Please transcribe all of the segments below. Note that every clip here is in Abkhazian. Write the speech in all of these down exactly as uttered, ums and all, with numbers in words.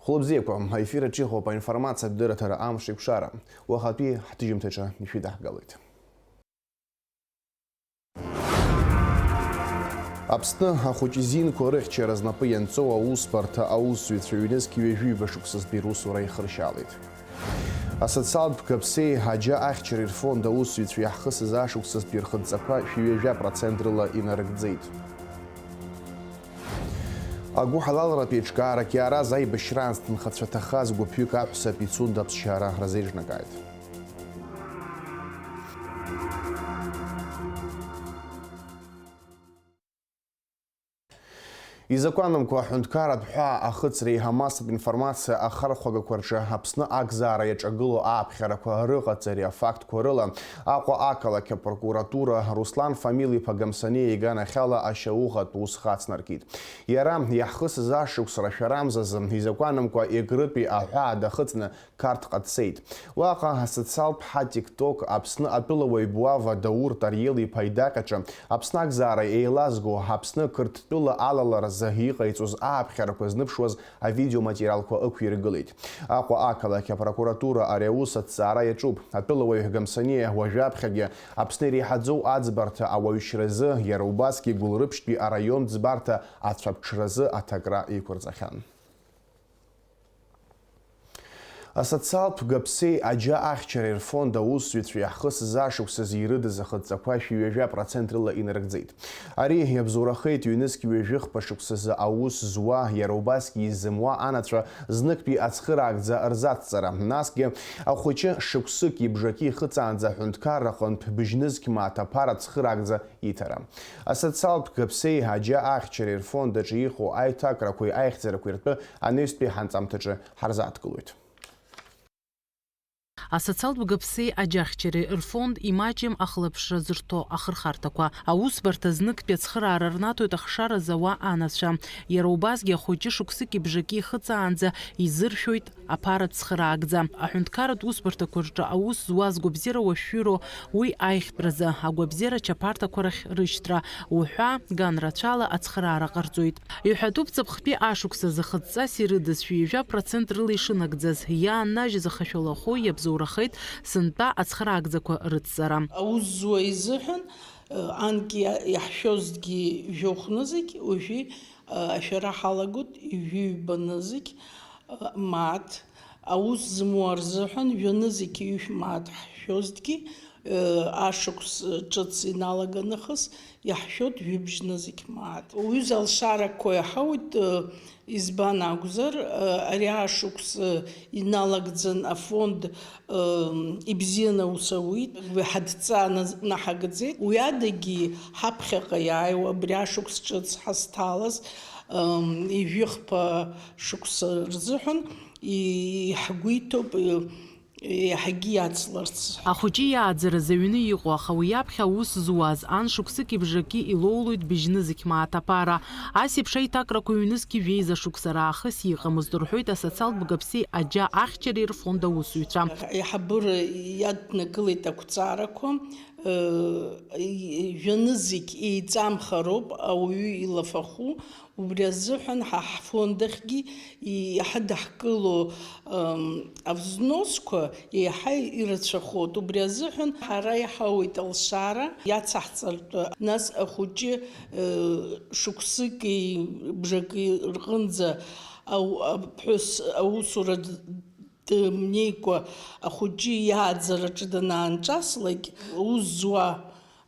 Хәлыбзиақәа, аефир аҿы иҟоуп аинформациатә дырраҭара «Амш еиқәшара». Уахатәи ҳҭыжьымҭаҿы ишәыдаҳгалоит. Аԥсны ахәыҷы зинқәа рыхьчара знапы ианҵоу аусбарҭа аусзуҩцәа ҩнызқь ҩажәи ҩба шықәсазтәи русура ихыршьаалеит. Асоциалтә гаԥсеи аџьа ахьчареи рфонд аусзуҩцәа иаҳхысыз ашықәсазтәи рхыдҵақәа шәи ҩажәа процент рыла инарыгӡеит. Агәыҳалалратә еиҿкаарак иаараз аибашьраан зҭынхацәа ҭахаз гәыԥҩык аҳәса Пицунда аԥсшьара рзеиҿнакааит. Изакәанымкәа аҳәынҭқарратә ҳәаа ахыҵреи амассатә информациа ахархәагақәа рҿы Аԥсны акзаара иаҿагылоу ааԥхьарақәа рыҟаҵареи афактқәа рыла Аҟәа ақалақь апрокуратура Руслан Фамил-иԥа Гамсаниа иганахьала ашьаухатә ус хацнаркит. Иара иаҳхысыз ашықәс рашәарамзазы изакәанымкәа Егрытәи аҳәаа дахыҵны Қарҭҟа дцеит. Уаҟа асоциалтә ҳа TikTok Аԥсны атәылауаҩ Буава Даур Тариел-иԥа идаҟьаҿы Аԥсны акзаара еилазго Аԥсны Қырҭтәыла алаларазы иҟаиҵоз ааԥхьарақәа зныԥшуаз авидеоматериалқәа ықәиргылеит. Аҟәа ақалақь апрокуратура ари аус аҭҵаара иаҿуп. Атәылауаҩ Гамсаниа уажәаԥхьагьы Аԥсны иреиҳаӡоу аӡбарҭа ауаҩшьразы, иара убасгьы Гәылрыԥшьтәи араион ӡбарҭа ацәаԥҽразы аҭакра иқәырҵахьан. Асоциалтә гаԥсеи аџьа ахьчареи рфонд аусзуҩцәа иаҳхысыз ашықәсазы ирыдыз ахыдҵақәа шәи ҩажәа процент рыла инарыгӡеит. Ари иабзоурахеит ҩнызқь ҩажәи хԥа шықәсазы аус зуа, иара убасгьы изымуа анацәа зныктәи ацхыраагӡа рзацҵара, насгьы ахәыҷы шықәсыки бжаки ихыҵаанӡа аҳәынҭқарра аҟынтә быжьнызқь мааҭ аԥара цхыраагӡа иҭара. Асоциалтә гаԥсеи аџьа ахьчареи рфонд аҿы иҟоу аиҭакрақәеи аихьӡарақәеи ртәы анаҩстәи ҳанҵамҭаҿы ҳарзааҭгылоит. Асоциалтә гаԥсеи аџьа ахьчареи рфонд имаҷым ахылаԥшра зырҭо ахырхарҭақәа, аусбарҭа зныктәи ацхыраара рнаҭоит ахшара зауа анацәа. Иара убасгьы ахәыҷы шықәсыки бжаки ихыҵаанӡа изыршәоит аԥара цхыраагӡа. Аҳәынҭқарратә усбарҭақәа рҿы аус зуаз гәабзиара уашәшәыроу уи аиӷьтәразы, агәабзиара чаԥарҭақәа рахь рышьҭра, уҳәа, ган рацәала ацхыраара ҟарҵоит. Иҳәатәуп, ҵыԥхтәи ашықәсазы хыдҵас ирыдыз шәи ҩажәа процент рыла ишынагӡаз, иааннажьыз ахашәалахәы иабзоурахеит сынтәа ацхыраагӡақәа рыцҵара. Аус зуа изыҳәан, э, анкьа иаҳшәозҭгьы жәохә нызқь, уажәы, э, ашәара ҳалагоит ҩажәи ҩба нызқь, э, мааҭ. Аус змоу рзыҳәан жәа нызқь ҩышә мааҭ ҳшәозҭгьы, э, ашықәс ҿыц иналаган нахыс иаҳшәоит жәибжь нызқь мааҭ. Уҩыза алшарақәа иаҳауеит, э, избан акәзар, э, ари ашықәс, э, иналагӡан афонд, э, ибзианы аус ауит, уи ҳадҵа наз-, наҳагаӡеит. Уи адагьы ҳаԥхьаҟа иааиуа абри ашықәс ҿыц ҳазҭалаз, э, ижәихԥа шықәса рзыҳәан и-, иҳгәиҭоуп, э, Еиҳагьы иацларц. Ахәыҷы иааӡаразы аҩны иҟоу, аха уи аԥхьа аус зуаз, ан шықәсыки бжаки илоулоит быжьнызқь мааҭ аԥара. Ас еиԥш аиҭакрақәа ҩнызқьи жәеиза шықәса раахыс иҟамызт, рҳәоит асоциалтә гаԥсеи аџьа ахьчареи рфонд аусзуҩцәа. Аиҳабыра иаднакылеит ақәҵарақәа, э, жәа нызқь еиҵамхароуп ауаҩы илафахәы, Убри азыҳәан ҳа ҳфонд ахьгьы иҳадаҳкыло, ам, авзносқәа еиҳа ирацәахоит. Убри азыҳәан ҳара иҳауеит алшара иацаҳҵартә. Нас ахәыҷы, э, шықәсыки бжаки рҟынӡа ау-, аԥҳәыс аусура д-, дымнеикәа ахәыҷы иааӡараҿы данаанҿаслак, аус зуа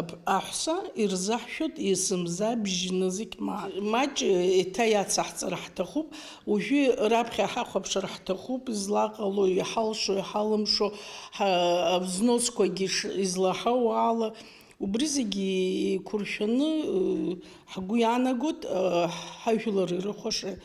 Аб-, аҳәса ирзаҳшәоит есымза бжьнызқь ма-, маҷ, еиҭа иацаҳҵар ҳҭахуп. Уажәы раԥхьа ҳахәаԥшыр ҳҭахуп, излаҟало, иҳалшо, иҳалымшо, ҳа-, авзносқәагьы ш-, излаҳауа ала. Убри зегьы еиқәыршәаны, ы, ҳгәы иаанагоит, ы, ҳажәлар ирыхәаша.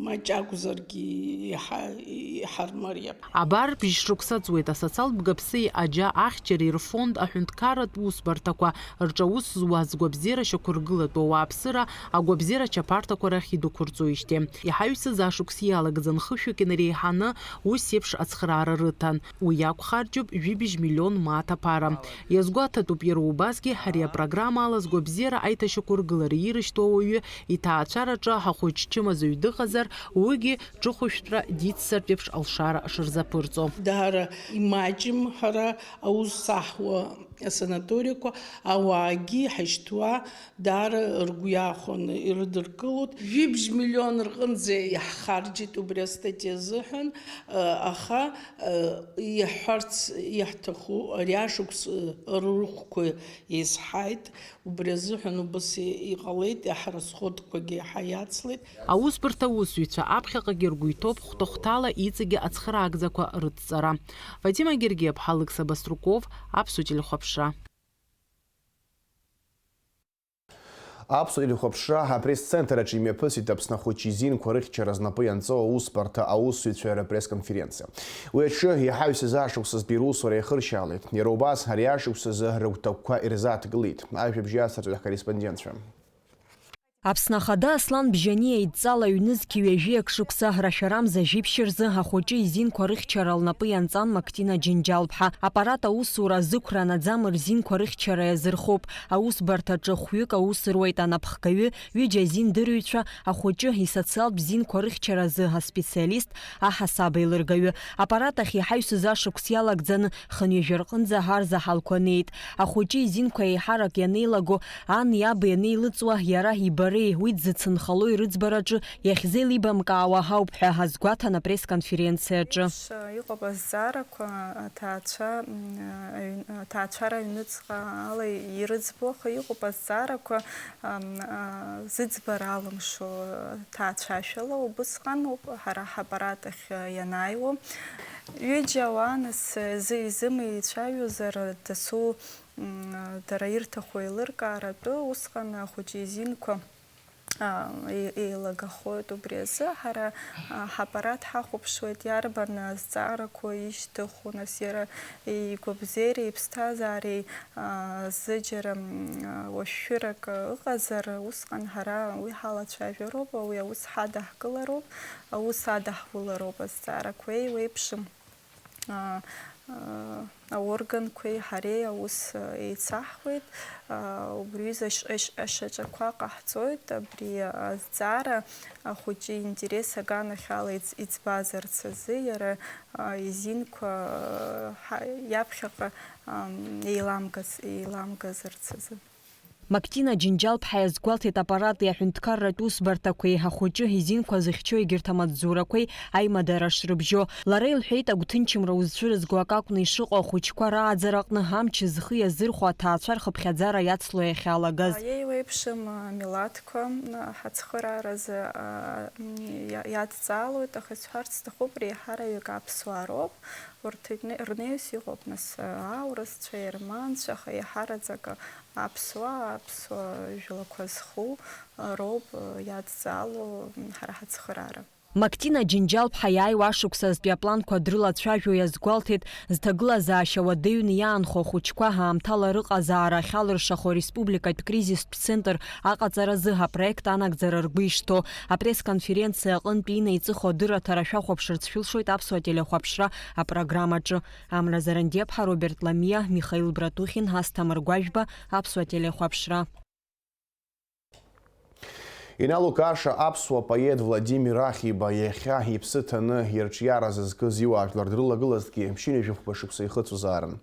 Маҷ акәзаргьы иҳа-, иҳармариап. Абар, бжь шықәса ҵуеит асоциалтә гаԥсеи аџьа ахьчареи рфонд аҳәынҭқарратә усбарҭақәа рҿы аус зуаз гәабзиара шьақәыргылатәу ауааԥсыра агәабзиара чаԥарҭақәа рахь идәықәырҵоижьҭеи. Иҳаҩсыз ашықәс иалагӡан хышәҩык инареиҳаны ус еиԥш ацхыраара рыҭан. Уи иақәхарџьуп жәибжь миллион мааҭ аԥара. Иазгәаҭатәуп иара убасгьы ари апрограмма ала згәабзиара аиҭашьақәыргылара ирышьҭоу ауаҩы иҭаацәараҿы ахәыҷ чымазаҩ Ыҟазар, уигьы ҿыхәышәтәра диццартә еиԥш алшара шырзаԥырҵо. Даара имаҷым ҳара аус саҳуа асанаториақәа, ауаагьы ҳашьҭуа даара ргәы иахәаны ирыдыркылоит. Жәибжь миллион рҟынӡа иаҳхарџьит убри астатиа азыҳәан, аха, иаҳҳәарц иаҳҭаху, ари ашықәс рыхәқәа еизҳаит. Убри азыҳәан убас иҟалеит, ҳарасходқәагьы ҳаиацлеит. Аусбарҭа аусзуҩцәа аԥхьаҟагьы ргәы иҭоуп хәҭа-хәҭала иҵегьы ацхыраагӡақәа рыдҵара. Фатима Гергиаԥҳа, Алықьса Баструков, Аԥсуа телехәаԥшра. Аԥсуа телехәаԥшра апресс-центр аҿы имҩаԥысит Аԥсны ахәыҷы изинқәа рыхьчара знапы ианҵоу аусбарҭа аусзуҩцәа рпресс-конференциа. Уи аҿы иаҳа ҩсызаашықәсазтәи русура иахыршьаалеит. Иара убас ари ашықәсазы рыгәҭакқәа ирзааҭгылеит. Ажәабжь иацырҵоит ҳкорреспондентцәа. Аԥсны Ахада Аслан Бжьаниа идҵала ҩнызқь ҩажәи ак шықәса рашәарамза жәиԥшь рзы ахәыҷы изинқәа рыхьчара лнапы ианҵан Мактина Џьынџьал-ԥҳа. Аппарат аусура азықәра анаӡам рзинқәа рыхьчара иазырхоуп. Аусбарҭаҿы хәҩык аус руеит анапхгаҩы, ҩыџьа азиндырҩцәа, ахәыҷы, исоциалтә зинқәа рыхьчаразы аспециалист, аҳасаб еилыргаҩы. Аппарат ахь иаҳа ҩсыза шықәс иалагӡаны хынҩажәа рҟынӡа арзаҳалқәа неит. Ахәыҷы изинқәа еиҳарак ианеилаго, ан иаб ианеилыҵуа, иара ибареи уи дзыцынхалои рыӡбараҿы иахьзеилибамкаауа ауп ҳәа азгәаҭан апресс-конференциаҿы. Еиԥш, иҟоуп азҵаарақәа, аҭаацәа, м, аҩ-, аҭаацәара аҩныҵҟа ала ирыӡбо, аха иҟоуп азҵаарақәа, ам, а, зыӡбара алымшо ҭаацәашәала. Убысҟан ауп ҳара ҳаппарат ахь ианааиуа. Ҩыџьа ауаа нас изы-, изымеицәажәозар, дасу, м, дара ирҭаху еилыркааратәы, усҟан ахәыҷы изинқәа а, е-, еилагахоит. Убри азы ҳара, а, ҳаппарат ҳахәаԥшуеит, иарбан азҵаарақәа ишьҭыху, нас иара игәабзиареи иԥсҭазаареи, а, зыџьара, м, а, уашәшәырак ыҟазар, усҟан ҳара уи ҳалацәажәароуп, уи аус ҳадаҳкылароуп, аус адаҳулароуп азҵаарақәа еиуеиԥшым. А, а, аорганқәеи ҳареи аус, а, еицаҳуеит. А, убри аҩыза аш-, аш-, ашьаҿақәа ҟаҳҵоит. Абри азҵаара ахәыҷы интерес аганахьала иӡ-, иӡбазарц азы, иара, а, изинқәа, а, ҳа-, иаԥхьаҟа, ам, еиламгаз-, еиламгазарц азы. Мактина Џьынџьал-ԥҳа иазгәалҭеит аппарати аҳәынҭқарратә усбарҭақәеи ахәыҷы изинқәа зыхьчо егьырҭ амаҵзурақәеи аимадара шрыбжьо. Лара илҳәеит, агәҭынчымра узцәырызго акы акәны ишыҟоу ахәыҷқәа рааӡараҟны амч зхы иазырхәо аҭаацәа рхыԥхьаӡара иацло иахьалагаз. Еиуеиԥшым, а, милаҭқәа, а, ҳацхырааразы, а, м, иа-, иадҵаалоит, аха исҳәарц сҭахуп, реиҳараҩык аԥсуаа роуп. Урҭ рне-, рнеиус иҟоуп, нас, аурысцәа, аерманцәа, аха еиҳараӡак аԥсуаа, аԥсуа жәлақәа зху роуп иадҵаало ҳара ҳацхыраара. Мактина Џьынџьал-ԥҳа иааиуа ашықәсазтәи апланқәа дрылацәажәо иазгәалҭеит, зҭагылазаашьа уадаҩны иаанхо ахәыҷқәа аамҭала рыҟазаара ахьалыршахо ареспубликатә кризистә центр аҟаҵаразы апроект анагӡара ргәы ишҭоу. Апресс-конференциа аҟынтәи инеиҵыху адырраҭара шәахәаԥшырц шәылшоит Аԥсуа телехәаԥшра апрограммаҿы. Амра Зарандиаԥҳа, Роберт Ламиа, Михаил Братухин, Асҭамыр Гәажәба, Аԥсуа телехәаԥшра. Иналукаша аԥсуа поет Владимир Ахиба иахьа иԥсы ҭаны ирҿиара зызкыз иуаажәлар дрылагылазҭгьы ԥшьынҩажәи хәба шықәса ихыҵуазаарын.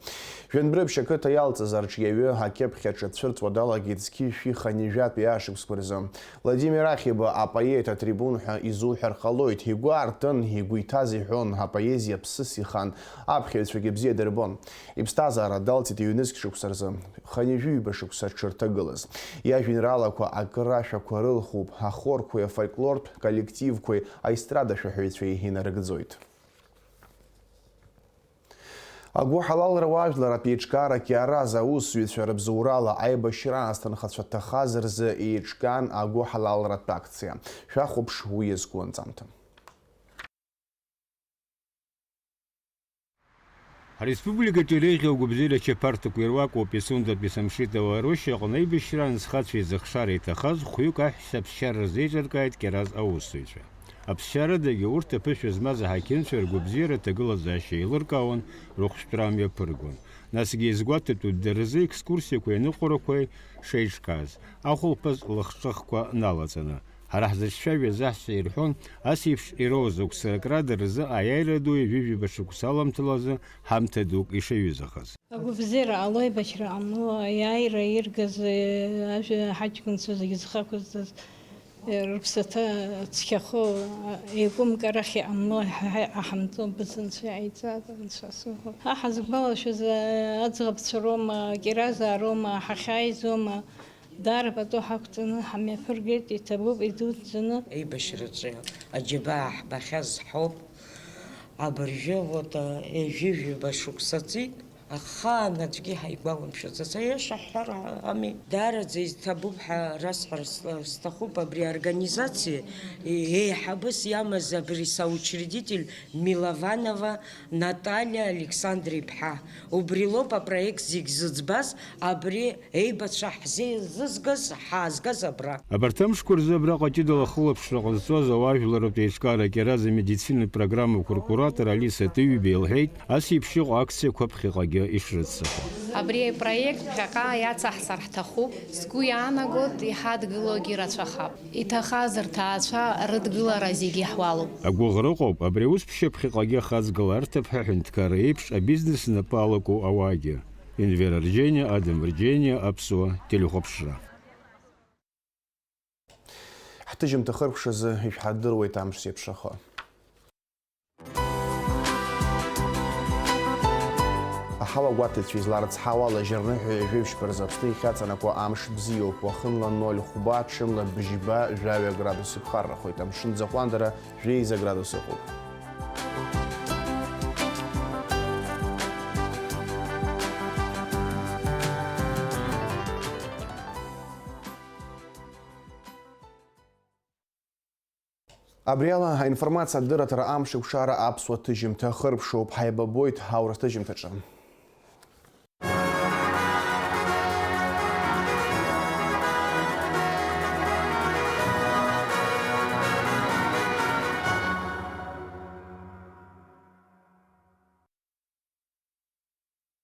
Жәанбрыԥшь ақыҭа иалҵыз арҿиаҩы акьыԥхь аҿы дцәырҵуа далагеит зқьи жәшәи хынҩажәатәи ашықәсқәа рзы. Владимир Ахиба апоет атрибун ҳәа изуҳәар ҟалоит, игәы аартын, игәы иҭаз иҳәон, апоезиа ԥсыс ихан, аԥхьаҩцәагьы бзиа дырбон. Иԥсҭазаара далҵит ҩнызқь шықәса рзы, хынҩажәи ҩба шықәса дшырҭагылаз. Иажәеинраалақәа акыр ашәақәа рылхуп, ахорқәеи афольклортә коллективқәеи аестрадашәаҳәаҩцәеи инарыгӡоит. Агәыҳалалра уаажәларратә еиҿкаара Кьараз аусзуҩцәа рыбзоурала аибашьра азҭанхацәа дҭахаз рзы еиҿкаан агәыҳалалратә акциа. Шәахәаԥш уи иазку анҵамҭа. Ареспубликаҿы иреиӷьу агәабзиара чаԥарҭақәа ируакуп, Пицундатәи Самшитова Рушьа аҟны аибашьраан зхацәа изыхшара иҭахаз хәҩык аҳәса аԥсшьара рзеиҿыркааит Кьараз аусзуҩцәа. Аԥсшьарадагьы урҭ аԥышәа змаз аҳақьымцәа ргәабзиара аҭагылазаашьа еилыркаауан, рыхәшәтәра амҩаԥыргон. Насгьы иазгәаҭатәуп дара рзы екскурсиақәеи аныҟәарақәеи шеиҿкааз, ахәылԥаз лахҿыхқәа налаҵаны. Ҳара ҳзыҿцәажәаз аҳәса ирҳәон, ас еиԥш ироуз ақәсаракра дара рзы аиааира ду ҩажәижәаба шықәса аламҭалазы ҳамҭа дук ишаҩызахаз. Агәабзиара ҟало, еибашьра ҟамло, аиааира иргаз, ажәа ҳаҷкәынцәа зегьы зхы ақәызҵаз, рыԥсаҭа цқьахо, еиқәымкарахь иҟамло ҳәа иҟаҳамҵо бызанҵәы иҟаиҵаз, анцәа суҳәо. Ҳа ҳазгәалашәаз, аӡӷабцәа роума, Кьеразаа роума, ҳахьааизоума, даара пату ҳақәҵаны ҳамҩаԥыргеит, иҭабуп идуӡӡаны. Еибашьраҿы аџьабаа ҳбахьаз ҳауп. Абыржәы, вот, ҩажәижәаба шықәса ҵит, ахаан аӡәгьы ҳаигәаламшәаӡац, аиаша ҳҳәар ами. Даараӡа иҭабуп ҳәа расҳәар с-, сҭахуп абри аорганизациа еиҳабыс иамаз абри соучредитель Милованова Наталиа Александр-иԥҳа. Убри лоуп апроект зегь зыӡбаз, абри еибацәа ҳзеизызгаз, ҳаазгаз абра. Абарҭ амшқәа рзы абраҟа ҷыдала ахылаԥшра ҟазҵоз ауаажәларратә еиҿкаара Кьераза амедицинатә программақәа ркуратор Алиса Тыҩба илҳәеит, ас еиԥш иҟоу акциақәа ԥхьаҟагьы ишрыццакуа. Абри апроект ԥхьаҟа иацаҳҵар ҳҭахуп, сгәы иаанагоит, иҳадгылогьы рацәахап. Иҭахаз рҭаацәа рыдгылара зегьы иаҳуалуп. Агәыӷра ыҟоуп, абри аус ԥшьа ԥхьаҟагьы ахаҵгыларҭап ҳәа аҳәынҭқарра еиԥш абизнес напы алаку ауаагьы. Енвер Арџьениа, Адам Арџьениа, Аԥсуа телехәаԥшра. Ҳҭыжьымҭа хыркәшазы ишәҳадыруеит амш зеиԥшрахо. Аҳауагәаҭаҩцәа изларыцҳауа ала, ҩажәи жәаба рзы Аԥсны ихьаҵанакуа амш бзиоуп, уахынла ноль хәба, ҽынла бжьба, жәаҩа градус иԥхаррахоит, амшын ӡахәандара жәеиза градус ыҟоуп. Абри ала аинформациа адырраҭара амш еиқәшара аԥсуа ҭыжьымҭа хыркәшоуп. Ҳаибабоит аурыс ҭыжьымҭаҿы.